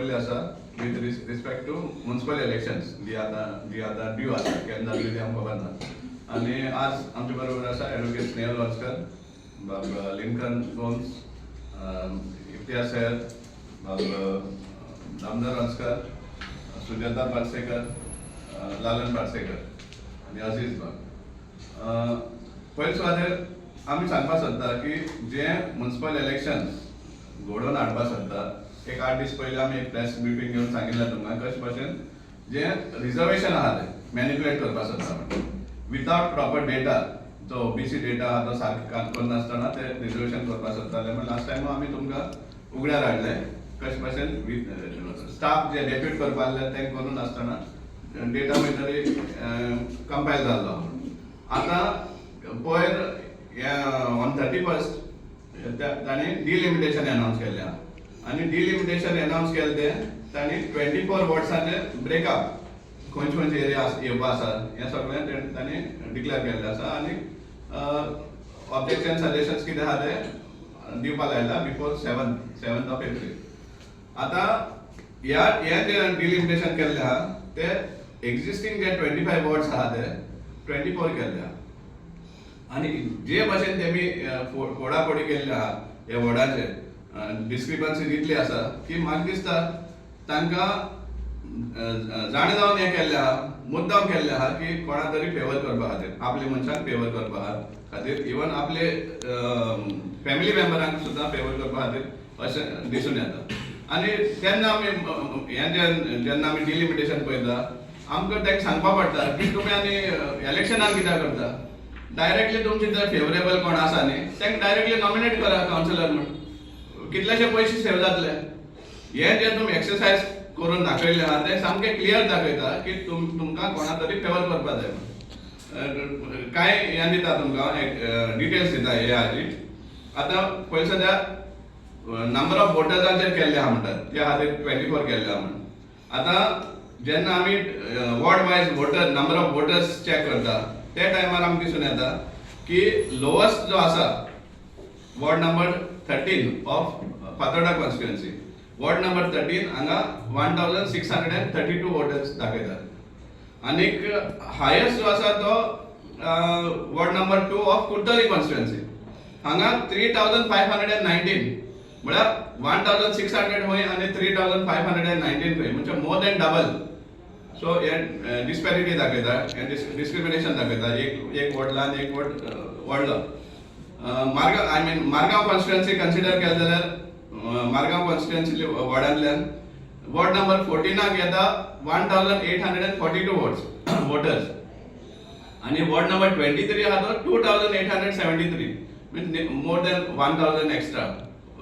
आपयल्ले आसा with respect to municipal elections जी आतां ड्यू आसा. केन्ना जातली ती आमकां खबर ना. आनी आज आमचे बरोबर आसा एडवोकेट स्नेहल वस्कर, बाब लिंकन गोम्स, इम्तियाज सय्यद, बाब दामोदर वस्कर, सुजाता पार्सेकर, लालन पार्सेकर आनी अजीज बाब. पयले सुवातेर आमी सांगपाक सोदता की जे म्युन्सिपल इलेक्शन घडोवन हाडपाक सोदता, एक 8 दीस पयलीं आमी एक प्रेस ब्रिफींग घेवन सांगिल्लें तुमकां, कशे भशेन जे रिजर्वेशन आहा तें मॅनिपुलेट करपाक सोदता म्हणून. विदावट प्रॉपर डेटा, जो ओबीसी डेटा आहा तो सारको काम करनासतना ते रिजर्वेशन करपाक सोदताले म्हण लास्ट टायम आमी तुमकां उगड्यार हाडलें, कशे भशेन स्टाफ जे डेप्यूट करपा आहले तें करून नासतना डेटा खंय तरी कंपायल जाल्लो. आतां पयर ऑन 31st तांणी डिलिमिटेशन अनावन्स केल्लें आहा आनी डिलिमिटेशन अनावन्स केलें तें तांणी 24 वॉर्ड्साचे ब्रेकअप, खंयचे खंयचे एरिया येवपा आसा, हें सगळें तांणी डिक्लेअर केल्लें आसा आनी ऑब्जेक्शन, सजेशन्स कितें आहा ते दिवपा लायला before 7th of April. आतां ह्या हें जें डिलिमिटेशन केल्लें आहा ते एक्झिस्टींग जे 25 वॉर्ड्स आहा ते 24 केल्ले आहा आनी जे भशेन तेमी फोडाफोडी केल्ले आहा ह्या वॉर्डाचे, डिस्क्रिपन्सी इतली आसा की म्हाका दिसता तांकां जाणा जावन हें केल्लें आहा, मुद्दाम केल्लें आहा की कोणा तरी फेवर करपा खातीर, आपल्या मनशांक फेवर करपा खातीर, इवन आपले फॅमिली मेंबरांक सुद्दां फेवर करपा खातीर अशें दिसून येता. आनी तेन्ना आमी हें जेन्ना आमी डिलिमिटेशन पळयता, आमकां तांकां सांगपा पडटा की तुमी आनी इलेक्शनाक कित्याक करता? डायरेक्टली तुमचे जर फेवरेबल कोण आसा न्ही, तांकां डायरेक्टली नॉमिनेट करा कावन्सिलर म्हण, कितलेशे पयशे सेव जातले. हे जे तुमी एक्सरसायज करून दाखयल्लें आहा तें सामकें क्लियर दाखयता की तुमकां कोणा तरी फेवर करपा जाय म्हण. कांय हें दिता तुमकां, डिटेल्स दिता हे हाजी. आतां पयलीं सद्या नंबर ऑफ वोटर्सांचेर केल्ले आहा म्हणटात, त्या खातीर 24 केल्ले आहा म्हण. आतां जेन्ना आमी ward wise voter number of voters check करता, त्या टायमार आमकां दिसून येता की लोवस्ट जो आसा, ward number 13 of Fatorda constituency, ward number 13, हांगा 1632 voters दाखयतात आनीक हायस्ट जो आसा तो ward number 2 of Curtorim constituency, हांगा 3519. म्हळ्यार 1600 खंय आनी 3519 खंय, म्हणजे मोर दॅन डबल. सो हे डिस्पॅरिटी दाखयता, हे डिस्क्रिमिनेशन दाखयता. एक एक वॉर्ड ल्हान, एक वॉर्ड व्हडलो. Margao, I mean, Margao constituency consider केलें जाल्यार मार्गांव कॉन्स्टिट्युएन्सी वॉर्डांतल्यान वॉर्ड नंबर 14नाक येता 1842 voters आनी वॉर्ड नंबर 23 आहा तो 2873, means more than 1000 extra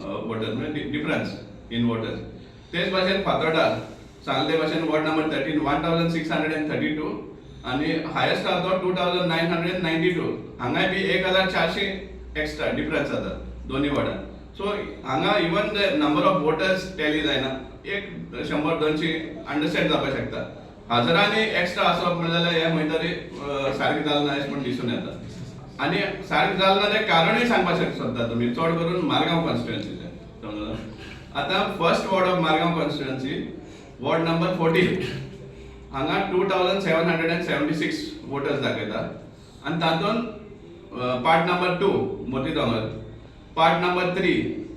voters, म्हणजे डिफरन्स इन वोटर्स. तेच भाशेन फातोर्डा सांगले भाशेन ward number 13, 1632 आनी हायस्ट आहा तो 2992. हांगाय बी 1400 एक्स्ट्रा डिफरन्स जाता दोन्ही वॉर्डान. सो हांगा even the number of voters tally जायना. एक 100 200 अंडरस्टँड जावपाक शकता, हजारांनी एक्स्ट्रा आसप म्हणलें जाल्यार हें खंय तरी सारकें जालें ना अशें म्हण दिसून येता. आनी सारकें जालें ना तें कारणूय सांगपाक सोदता तुमी, चड करून मारगांव कॉन्स्टिट्युएन्सीचें समजलो. आतां first ward of Margao constituency, ward number 14, हांगा 2776 voters दाखयता आनी तातूंत part number 2, Moti Dongor, part number 3,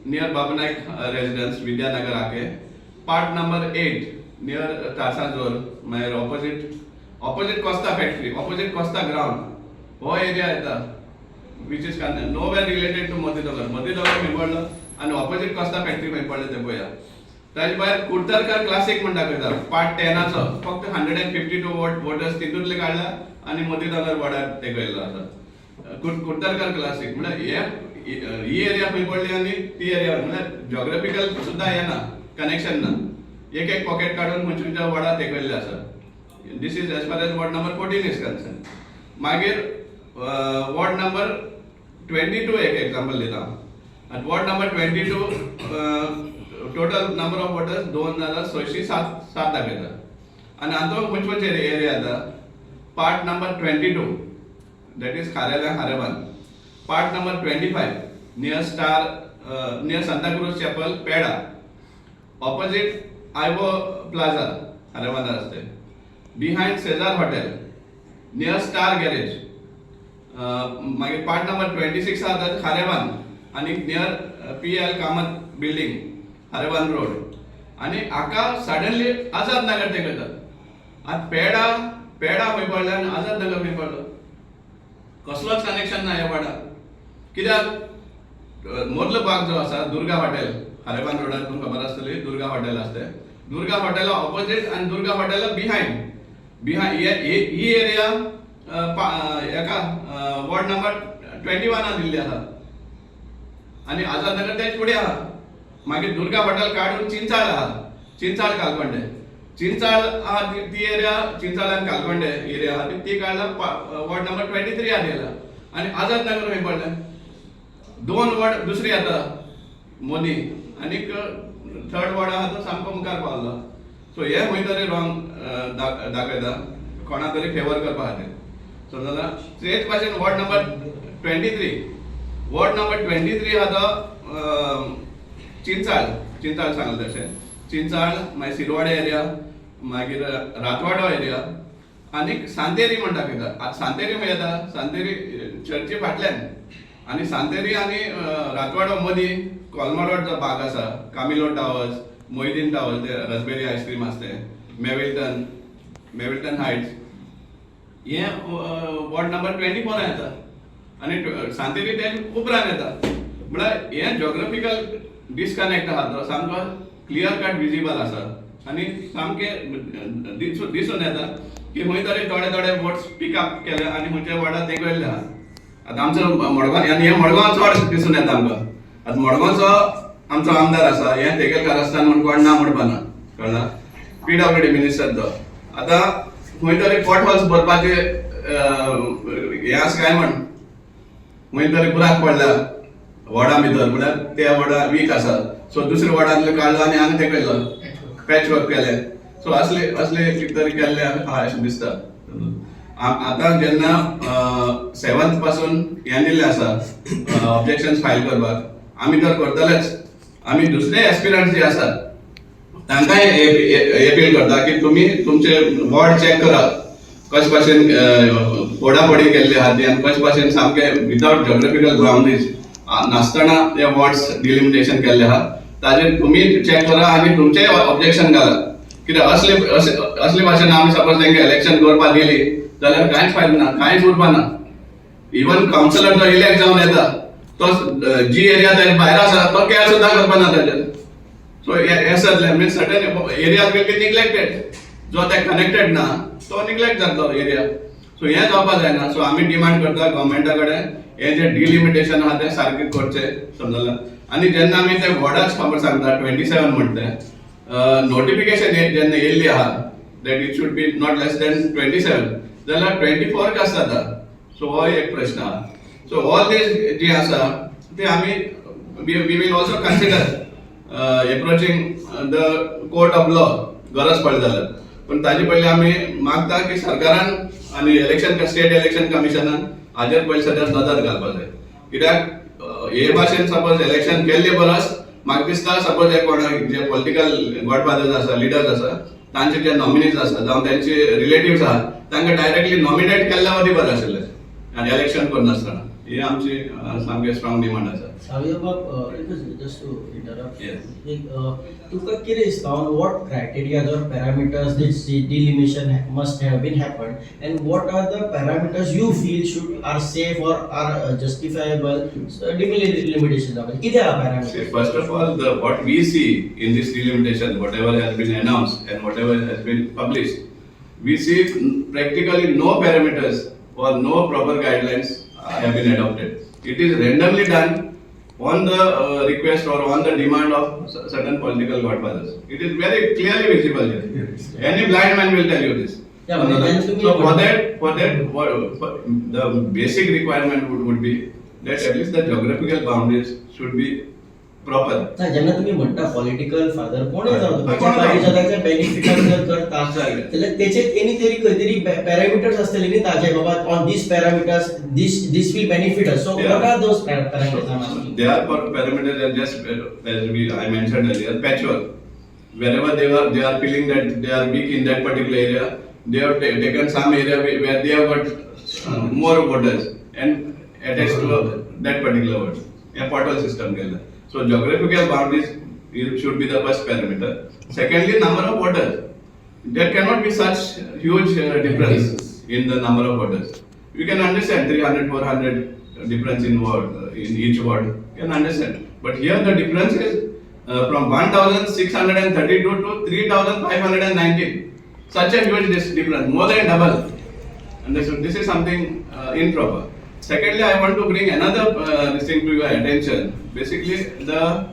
near Babu Naik residence, Vidyanagar आके, part number 8, near Tarsajor, मागीर opposite Costa factory, opposite Costa ground, हो एरिया येता, which is nowhere related to Moti Dongor. Moti Dongor खंय पडलो आनी opposite Costa factory खंय पडले तें पळया. ताजे भायर कुर्तरकर क्लासीक म्हण दाखयता, पार्ट 10आचो फक्त 152 voters तितूंतले काडला आनी मोती दोंगर वॉर्डार तेकयल्लो आसा. कुर्तरकर क्लासीक म्हळ्यार हे ही एरिया खंय पडली आनी ती एरिया, म्हळ्यार जॉग्राफिकल सुद्दां हें ना, कनेक्शन ना. एक एक पॉकेट काडून खंयच्या खंयच्या वॉर्डार तेकयल्ले आसा. This is as far as ward number 14 is concern. मागीर वॉर्ड नंबर 22 एक एक्झाम्पल दिता. आनी ward number 22, total number of voters 2607 दाखयता आनी हातूंत खंयचे खंयचे एरिया येता? Part number 22, that is Kharela, Kharebandh, part number 25, near star, near Santacruz chapel, Peda, opposite आयवो प्लाझा खारेबांदार आसा ते, behind Cesar hotel, near Star garage. मागीर पार्ट नंबर 26 आहा तो खारेबांद आनी near P L Kamat building, Kharebandh road. आनी हाका सडनली आझाद नगर ते करतात. आतां पेडा पेडा खंय पडले आनी आझाद नगर खंय पडलो? कसलोच कनेक्शन ना ह्या वार्डाक. कित्याक मदलो भाग जो आसा, दुर्गा हॉटेल खारेबांद रोडार तुमकां खबर आसतली, दुर्गा हॉटेल आसा तें, दुर्गा हॉटेला ऑपोजीट आनी दुर्गा हॉटेला बिहायंड बिहायंड ही एरिया हेका वॉर्ड नंबर 21 दिल्ली आसा आनी आझाद नगर तेच फुडें आहा. मागीर दुर्गा हॉटेल काडून चिंचाळ आहा, चिंचाळ कालकोंडे, चिंचाळ आहा ती एरिया, चिंचाळ आनी कालकोंडे एरिया आहा ती काडला, वॉर्ड नंबर 23 आहा आनी आझाद नगर खंय पडलें? दोन वॉर्ड दुसरी येता मोदी आनीक थर्ड वॉर्ड आहा तो सामको मुखार पावलो. सो हे खंय तरी रॉंग दाखयता, कोणा तरी फेवर करपा खातीर, समजला? तेच भाशेन ward number 23, ward number 23 आहा तो चिंचाळ, चिंचाळ सांगलें तशें चिंचाळ, मागीर सिरवाडे एरिया, मागीर रातवाडो एरिया आनी सांतेरी म्हण दाखयता. आतां सांतेरी खंय येता? सांतेरी चर्ची फाटल्यान आनी सांतेरी आनी रातवाडो मदीं कोलमारोड जो भाग आसा, कामिलो टावर्स, मोहिदीन टावर्स, ते रसबेरी आयस्क्रीम आसा ते, मेविल्टन, मेविल्टन हायट्स, हे वॉर्ड नंबर 24 येता आनी सांतेरी ते उपरांत येता. म्हळ्यार हे जोग्राफिकल डिसकनेक्ट आहा तो सामको क्लियर कट विजिबल आसा आनी सामके दिसून येता की खंय तरी थोडे थोडे वोट्स पीक अप केले आनी खंयच्या वॉर्डात तेंकयल्ले आहा. आतां आमचो मडगांव आनी हे मडगांव चड दिसून येता आमकां. आतां मडगांवचो आमचो आमदार आसा, हे तेगेल कारस्थान म्हूण कोण ना म्हणपाना, कळ्ळा? पीडब्ल्यूडी मिनिस्टर तो. आतां खंय तरी पॉट होल्स भरपाचे हें आसा काय म्हण, खंय तरी बुराक पडला वॉर्डा भितर, म्हळ्यार त्या वॉर्डा वीक आसा, सो दुसऱ्या वॉर्डांतलो काडलो आनी हांगा तेकयलो, पॅच वर्क केलें. सो असले असले कितें तरी केल्लें आहा अशें दिसता. आतां जेन्ना सेवन्थ पासून हें दिल्लें आसा ऑब्जेक्शन फायल करपाक, आमी तर करतलेच. आमी दुसरे एस्पिरंट्स जे आसात तांकांय एपील करता की तुमी तुमचे वॉर्ड चॅक करात, कशे भाशेन फोडाफोडी केल्ली आहा ती आनी कशे भाशेन सामके विदावट जोग्राफिकल बाउंड्रीज नासतना ते वॉर्ड्स डिलिमिटेशन केल्ले आहा, ताजेर तुमी चॅक करा आनी तुमचेय ऑब्जेक्शन घालात. कित्याक असले असले भाशेन आमी सपोज तांकां इलेक्शन करपाक दिली जाल्यार कांयच फायदो ना, कांयच उरपा ना. इवन कावन्सिलर जो इलेक्ट जावन येता तो जी एरिया ताजे भायर आसा तो केअर सुद्दां करपा ना ताजेर. सो हे जातलें, means certain areas will be neglected. जो ते कनेक्टेड ना तो निग्लेक्ट जातलो एरिया. सो हें जावपा जायना. सो आमी डिमांड करता गव्हर्मेंटा कडेन, हें जें डिलिमिटेशन आहा तें सारकें करचें, समजलें? आनी जेन्ना आमी ते वॉर्डाच खबर सांगता, 27 म्हणटा, नोटिफिकेशन जेन्ना येयल्ली आहा that it should be not less than 27, जाल्यार 24 कशें जाता? सो हो एक प्रश्न आहा. सो ऑल these जे आसा ते आमी we will also consider approaching the court of law गरज पडली जाल्यार. पण ताजे पयलीं आमी मागता की सरकारान आनी इलेक्शन स्टेट इलेक्शन कमिशनान हाजेर पयलीं सद्या नदर घालपाक जाय. कित्याक हे भाशेन सपोज इलेक्शन केल्ले परस म्हाका दिसता, सपोज हे कोण जे पॉलिटिकल गॉडफादर्स आसा, लिडर्स आसा, तांचे जे नॉमिनीज आसा जावं तांचे रिलेटिव्स आहा, तांकां डायरेक्टली नॉमिनेट केल्ल्या वरी बरें आशिल्लें आनी इलेक्शन करनासतना. ही आमची सामकी स्ट्रॉंग डिमांड आसा. सावयो बाब, एकच just to interrupt. Yes. एक तुका कितें दिसता, on what criteria or parameters this delimitation must have been happened and what are the parameters you feel should are safe or are justifiable delimitation जावपाचें? कितें आहा See, parameters? First of all, what we see in this delimitation, whatever has been announced and whatever has been published, we see practically no parameters or no proper guidelines have been adopted. It is randomly done on the request or on the demand of certain political godfathers. It is very clearly visible here. Any blind man will tell you this. Yeah, but then to me- So for that, the basic requirement would be that at least the geographical boundaries should be proper. ना, जेन्ना तुमी म्हणटा political father कोणूय जावं, कोणूय खंयच्या जावं. पार्टीचो ताच्या बेनिफिटाक जर करता Exactly. जाल्यार तेचे तेणी तरी खंय तरी पॅरामिटर्स आसतले न्ही ताजे, बाबा on this parameters this will benefit us. So what are those parameters? There are parameters are just as I mentioned earlier, patchwork. Wherever they are feeling that they are weak in that particular area, they have taken some area where they have got more voters and attached to that particular vote. A portal system केलं. So geographical boundaries should be the first parameter. Secondly, number of voters. There cannot be such huge difference in the number of voters. You can understand 300, 400 difference in ward, in each ward. You can understand. But here the difference is from 1632 to 3519. Such a huge difference, more than double. And this is something improper. Secondly, I want to bring another this thing to your attention. Basically, the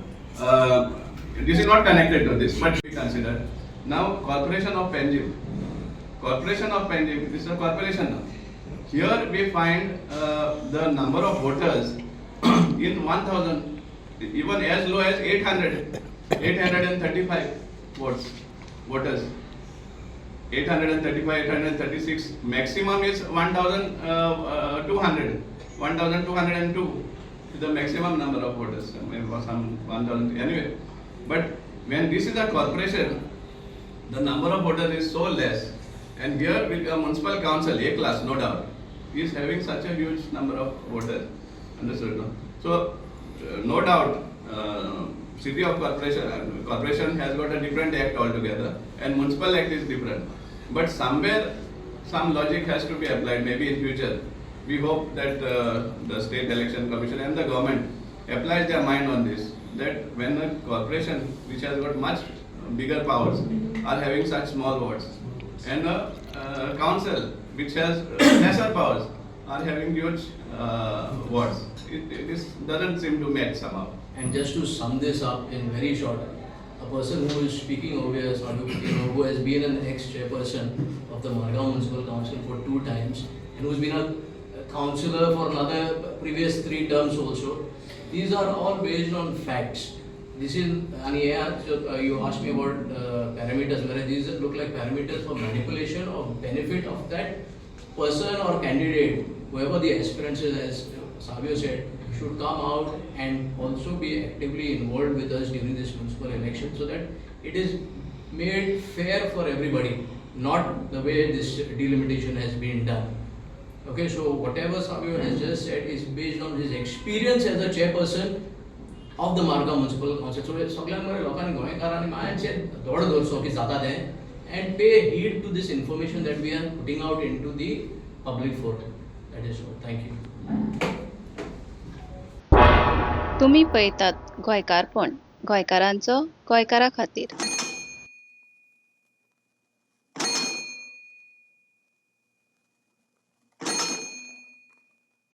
this is not connected to this, but we consider. Now, Corporation of Panjim. Corporation of Panjim, this is a corporation now. Here we find the number of voters in 1000, even as low as 800, 835 votes, voters. 835, 836, maximum is 1200, 1202 is the maximum number of voters, maybe some 1000, anyway. But when this is a corporation, the number of voters is so less, and here with a municipal council, A class, no doubt, is having such a huge number of voters. Understood, no? So, no doubt, city of corporation has got a different act altogether, and municipal act is different. But somewhere, some logic has to be applied. Maybe in future, we hope that the state election commission and the government applies their mind on this. That when a corporation which has got much bigger powers are having such small votes, and a council which has lesser powers are having huge votes. It doesn't seem to match somehow. And just to sum this up in very short, a person who is speaking over here, who has been an ex-chairperson of the Margao Municipal Council for 2 times, and who's been a councillor for another previous 3 terms also. These are all based on facts. This is, and yeah, so, you asked me about parameters, whereas these look like parameters for manipulation of benefit of that person or candidate, whoever the aspirant is, as Savio said, should come out and also be actively involved with us during this municipal election, so that it is made fair for everybody, not the way this delimitation has been done. Okay, so whatever Savio has just said is based on his experience as a chairperson of the Margao Municipal Council. So सगळ्यांक मरे लोकांनी गोंयकारांनी मातशें दोळो दवरचो की जाता तें, and pay heed to this information that we are putting out into the public forum. That is all. Thank you. तुमी पळयतात गोंयकारपण, गोंयकारांचो गोंयकारा खातीर.